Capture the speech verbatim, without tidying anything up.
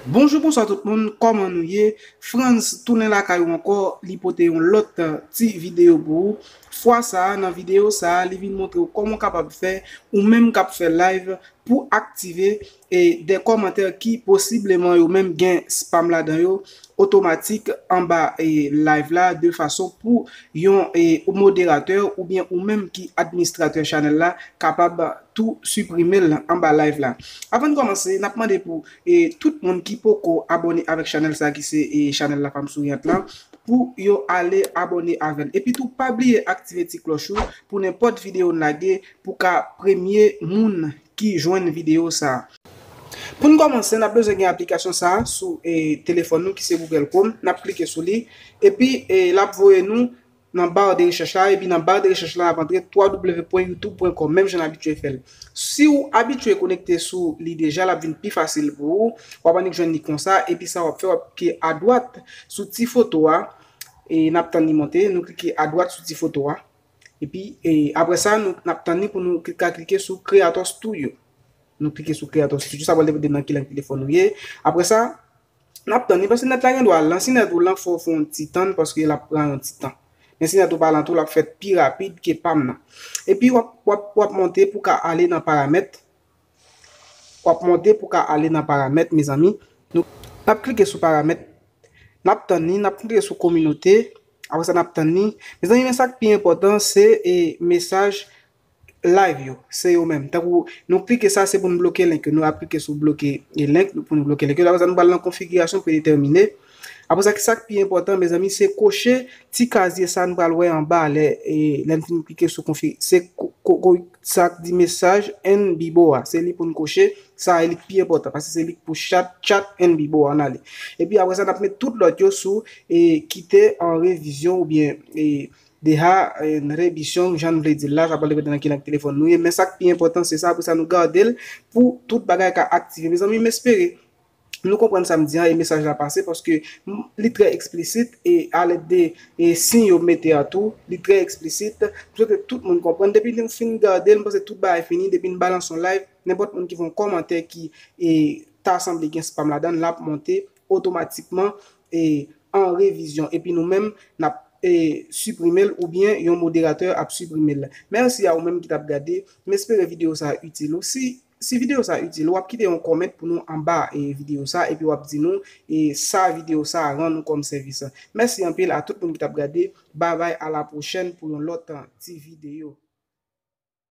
Bonjou, bonswa tout moun, kòman nou ye? Frantz tounen lakay ou ankò, li pote yon lòt, eh, ti videyo pou ou. Fwa sa a, nan videyo sa a, li vin montre w kòman w kapab fè, ou menm k ap fè live, pou aktive, eh, de kòmantè ki posibleman yo menm gen spam ladan yo, otomatik anba, eh, live la, de fason pou yon, eh, moderatè oubyen ou menm ki administratè chanèl la kapab tou siprime l anba live la. Avan n kòmanse, n ap mande pou, eh, tout moun ki poko abòne avèk chanèl sa ki se, eh, chanèl La Femme Souriante lan, pou yo ale abòne avè l. Epi tou, pa bliye aktive ti klòch ou pou nenpòt videyo n lage pou ka premye moun ki jwenn videyo sa a. Pou n kòmanse, n ap bezwen gen aplikasyon sa a sou, eh, telefòn nou ki se Google Chrome. N ap klike sou li. Epi, eh, l ap voye nou nan ba de rechèch la, epi nan ba de rechèch la, n ap antre w w w pwen youtube pwen kòm, menm jan n abitye fè l. Si w abitye konekte sou li deja, l ap vin pi fasil pou ou. W ap annik jwenn li konsa, epi sa w ap fè, w ap klike adwat sou ti foto a, e n ap tann li monte, nou klike adwat sou ti foto a. Epi, e apre sa, nou, n ap tann li pou nou klik, ka klike sou Creator Studio. Nou klike sou Creator Studio, sa pral depote nan ki lang telefòn ou ye. Apre sa, n ap tann li, paske nèt la gen dwa lan. Si nèt ou lan, fò w fè yon ti tann, paske l ap pran yon ti tan. Men si nèt ou pa lan tou, l ap fèt pi rapid ke pa m nan. Epi, w ap, w ap, w ap monte pou ka ale nan paramèt. W ap monte pou ka ale nan paramèt, mezanmi. Nou, n ap klike sou paramèt. N ap tann li, n ap klike sou kominote. Apre sa, n ap tann li. Mezanmi, men sa k pi enpòtan, se, e, mesaj live yo, se yo menm. Tankou nou klike sa, se pou n bloke link yo. Nou ap klike sou bloke, e, link pou n bloke link yo. Apre sa, nou pral nan konfigirasyon predetèmine. Apre sa, ki sa k pi enpòtan, mezanmi, se koche ti kazye sa n pral wè anba lè, e, lè n fin klike sou konfi-, se ko-, ko-, ko-, sa k di mesaj and Bibo a. Se li pou n koche. Sa, e li k pi enpòtan, paske se li k pou chat, chat and Bibo a, ann ale. Epi apre sa, n ap met tout lòt yo sou, e, kite an revizyon oubyen, e, deja, eh, nan revizyon, jan n vle di l la, sa pral depote nan ki lang telefòn nou ye. Men sa k pi enpòtan, se sa, pou sa nou gade l, pou tout bagay ka aktive. Mezanmi, m espere nou konprann sa m di an, e mesaj la pase, paske m, li trè eksplisit, e alèd de, e siy yo mete a tou, li trè eksplisit. M swete tout moun konprann. Depi nou fin gade l, m panse tout bagay fini. Depi n balanse yon live, nenpòt moun ki fè yon kòmantè ki, e, ta sanble gen spam ladan l, l ap monte otomatikman, e, an revizyon. Epi nou menm, n ap, e, siprime l oubyen yon moderatè ap siprime l. Mèsi a ou menm ki t ap gade. M espere videyo sa a itil ou. Si, si videyo sa a itil ou, w ap kite yon kòmant pou nou anba, e, videyo sa a, epi w ap di nou, e, sa videyo sa a rann ou kòm sèvis. Mèsi anpil a tout moun ki t ap gade. Babay, a la pwochèn pou yon lòt, e, ti videyo.